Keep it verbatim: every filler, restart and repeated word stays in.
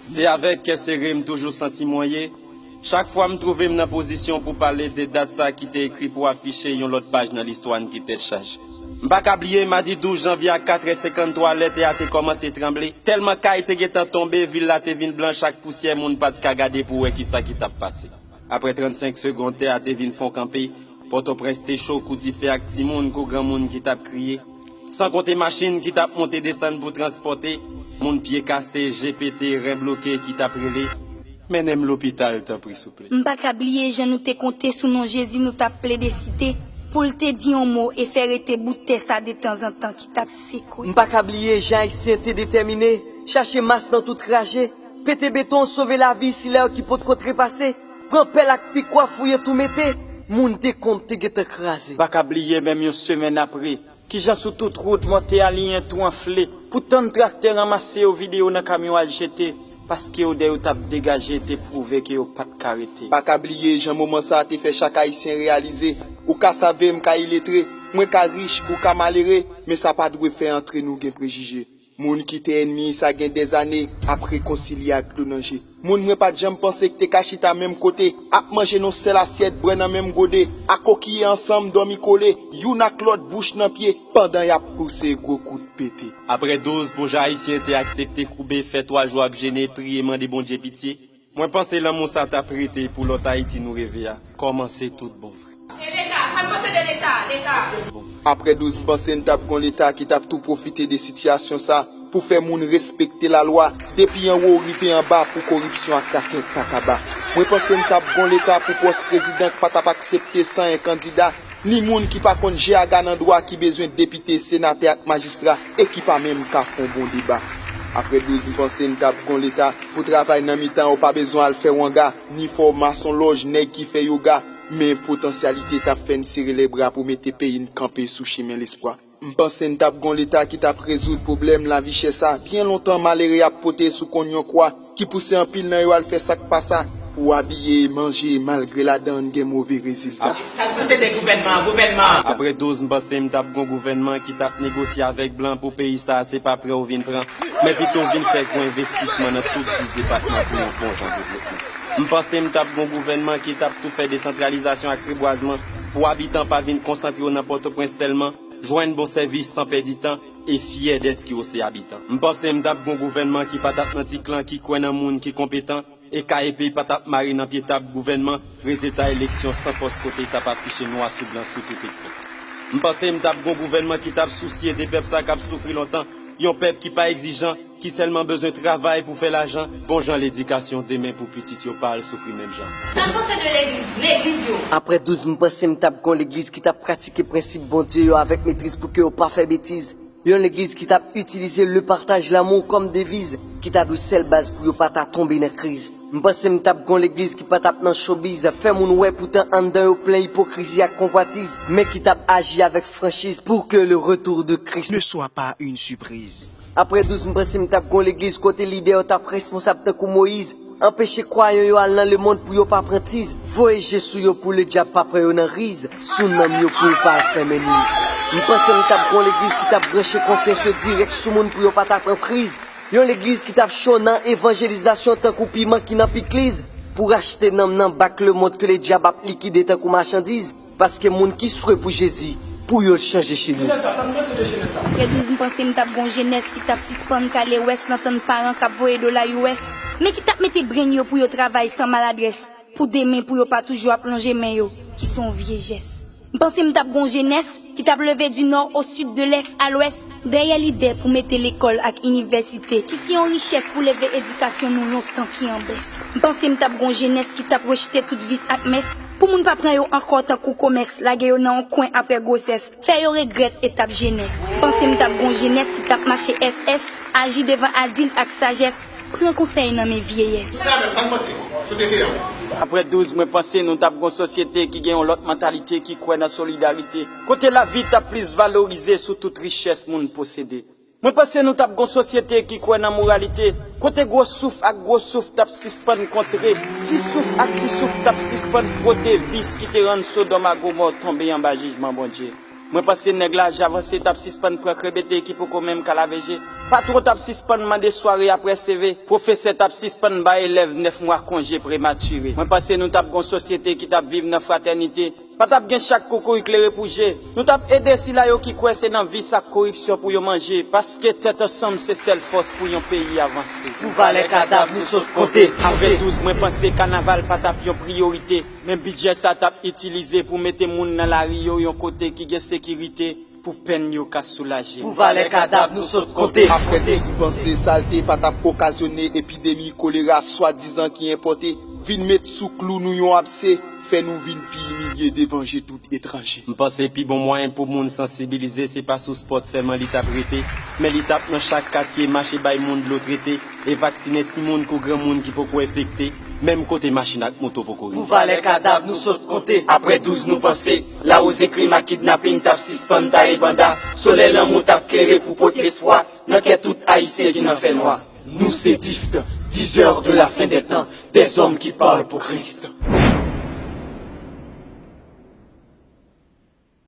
Se avèk kè sere m toujou santi mwen ye. Chak fwa m twouve m nan pozisyon pou pale de dat sa ki te ekri pou afiche yon lòt paj nan listwa n ki tèt chaje. M pa ka bliye madi douz janvye a katrè senkanntwa lè tè a te kòmanse tranble. Tèlman kay te gentan tonbe, vil la te vin blanch ak pousyè, moun pa t ka gade pou wè kisa ki t ap pase. Apre trannsenk segonn, tè a te vin fon kanpe. Pòtoprens te cho kou dife ak timoun kou granmoun ki t ap kriye. San konte machin ki t ap monte desann pou transpòte, moun pye kase, je pete, ren bloke ki t ap rele, "Mennen m lopital, tanpri, souple." M pa ka bliye jan nou te konte sou non Jezi nou t ap plede site, pou l te di yon mo e fè rete bout tè sa detanzantan ki t ap sekwe. M pa ka bliye jan Ayisyen te detèmine, chache mas nan tout raje, pete beton, sove lavi sila yo ki potko trepase, pran pèl ak pikwa, fouye tou mete, moun dekonm te gentan kraze. M pa ka bliye menm yon semèn apre, kijan sou tout wout monte aliyen tou anfle, pou tann traktè ranmase yo vide yo nan kamyon al jete, paske odè yo t ap degaje te pwouve ke yo pa t ka rete. Pa ka bliye jan moman sa a te fè chak Ayisyen reyalize, ou ka save, m ka iletre, mwen ka rich, ou ka malere, men sa pa dwe fè antre nou gen prejije. Moun ki te ènmi sa gen dèzane ap rekonsilye ak dlo nan je. Moun mwen pa t janm panse k te ka chita menm kote, ap manje nan sèl asyèt, bwè nan menm gode, akokiye ansanm, dòmi kole, youn ak lòt, bouch nan pye, pandan y ap pouse gwo kout pete. Apre douz, pwojè ayisyen te aksepte koube, fè twa jou ap jene, priye, mande Bondye pitye. Mwen panse lanmou sa t ap rete pou lòt Ayiti nou reve a kòmanse tout bon vre. E Leta, sa n panse de Leta, Leta? Apre douz, m panse n t ap gon Leta ki t ap tou pwofite de sitiyasyon sa pou fè moun respekte lalwa, depi anwo rive anba, pou koripsyon ak kakèt ta kaba. Mwen panse n t ap gon Leta pou pwòs prezidan k pa t ap aksepte san en kandida, ni moun ki pa konn je aga nan dwa ki bezwen depite, senatè ak majistra e ki pa menm ka fè yon bon deba. Apre douz, m panse n t ap gon Leta pou travay nan mitan an, ou pa bezwen al fè wanga, ni fè w masonlòj, nèg ki fè yoga, men potansyalite t ap fè n sere lèbra pou mete peyi n kanpe sou chimen lespwa. M panse n t ap gon Leta ki t ap rezoud pwoblèm lavi chè sa, byen lontan malere ap pote sou konn yon kwa, ki pouse anpil nan yo al fè sa k pa sa, pou abiye, manje, malgre ladan n gen move rezilta. Sa n panse de gouvènman an, gouvènman an? Apre douz, m panse m t ap gon gouvènman ki t ap negosye avèk blan pou peyi sa a, se pa prè ou vin pran, men pito w vin fè gwo envestisman nan tout dis depatman pou yon bon jan devlopman. M panse m t ap gon gouvènman ki t ap tou fè desantralizasyon ak rebwazman pou abitan pa vin konsantre yo nan Pòtoprens sèlman, jwenn bon sèvis san pèdi tan e fyè dèske yo se abitan. M panse m t ap gon gouvènman ki pa t ap nan ti klan ki kwè nan moun ki konpetan e ka epe pa t ap mare nan pye tab gouvènman, rezilta eleksyon san fòs kote t ap afiche nwa sou blan sou tout ekran. M panse m t ap gon gouvènman ki t ap sousye de pèp sa k ap soufri lontan, yon pèp ki pa egzijan, ki sèlman bezwen travay pou fè lajan, bon jan ledikasyon demen pou pitit yo pa al soufri menm jan. Sa n panse de legliz, legliz yo? Apre douz, m panse m t ap gon legliz ki t ap pratike prensip Bondye yo avèk metriz pou ke yo pa fè betiz. Yon legliz ki t ap itilize le partage l'amour kòm deviz, ki ta dwe sèl baz pou yo pa ta tonbe nan kriz. M panse m t ap gon legliz ki pa t ap nan showbiz, fè moun wè poutan anndan yo plen ipokrizi ak konvwatiz, men ki t ap aji avèk franchiz pour que le retour de Christ ne soit pas une surprise. Apre douz, m panse m t ap gon legliz kote lidè yo t ap responsab tankou Moyiz, anpeche kwayan yo al nan lemonn pou yo pa pran tiz, voye je sou yo pou ledyab pa pran yo nan riz, sou nanm yo pou yo pa al fèmen niz. M panse m t ap gon legliz ki t ap branche konfyans yo dirèk sou moun pou yo pa ta pran kriz. Yon legliz ki t ap cho nan evanjelizasyon tankou piman ki nan pikliz, pou rachte nanm nan bak lemonn ke ledyab ap likide tankou machandiz. Paske moun ki swe pou Jezi, pou yo l chanje chemiz. Jenès la, sa n panse de jenès la? Apre douz, m panse m t ap gon jenès ki t ap sispann kale wès nan tann paran k ap voye dola U S, men ki t ap mete brenn yo pou yo travay san maladrès, pou demen pou yo pa toujou ap lonje men yo, ki se yon vye jès. M panse m t ap gon jenès ki t ap leve du nord au sud, de l'est à l'ouest, dèyè lide pou mete lekòl ak inivèsite, ki se yon richès pou leve edikasyon nou lontan ki an bès. M panse m t ap gon jenès ki t ap rejte tout vis ak mès, pou moun pa pran yo ankò tankou komès, lage yo nan yon kwen apre gwosès, fè yo regrèt etap jenès. M panse m t ap gon jenès ki t ap mache S S, aji devan adilt ak sajès, pran konsèy nan men vyeyès. Sa menm, sa n panse? Sosyete an. Apre douz, mwen panse nou t ap gon sosyete ki gen yon lòt mantalite, ki kwè nan solidarite, kote lavi t ap plis valorize sou tout richès moun posede. Mwen panse nou t ap gon sosyete ki kwè nan moralite, kote gwo souf ak gwo souf t ap sispann kontre, ti souf ak ti souf t ap sispann fwote, vis ki te rann Sodòm ak Gomò tonbe anba jijman Bondye. Mwen panse nèg laj avanse t ap sispann pran krebete ki poko menm ka lave je. Patwon t ap sispann mande sware apre seve. Pwofesè t ap sispann bay elèv nèf mwa konje prematire. Mwen panse nou t ap gon sosyete ki t ap viv nan fratènite. Pa t ap gen chak koukouy klere pou je. Nou t ap ede sila yo ki kwè se nan vis ak koripsyon pou yo manje, paske tèt ansanm se sèl fòs pou yon peyi avanse. Pou valè kadav nou sot konte. Apre douz, mwen panse kanaval pa t ap yon priyorite, men bidjè sa t ap itilize pou mete moun nan lari yo yon kote ki gen sekirite, pou pèn yo ka soulaje. Pou valè kadav nou sot konte. Apre douz, m panse salte pa t ap okazyone epidemi kolera swadizan ki enpòte, vin met sou klou nou yon abse, fè nou vin pi imilye devan je tout etranje. M panse pi bon mwayen pou moun sansibilize se pa sou spòt sèlman li t ap rete, men li t ap nan chak katye mache bay moun dlo trete e vaksinen timoun kou granmoun ki poko enfekte, menm kote machin ak moto poko rive. Pou valè kadav nou sot konte. Apre douz, nou panse lawouze krim ak kidnaping t ap sispann taye banda, solèy lanmou t ap klere pou pot lespwa nan kè tout Ayisyen ki nan fènwa. Nous, c'est Dift, diseurs de la fin des temps, des hommes qui parlent pour Christ.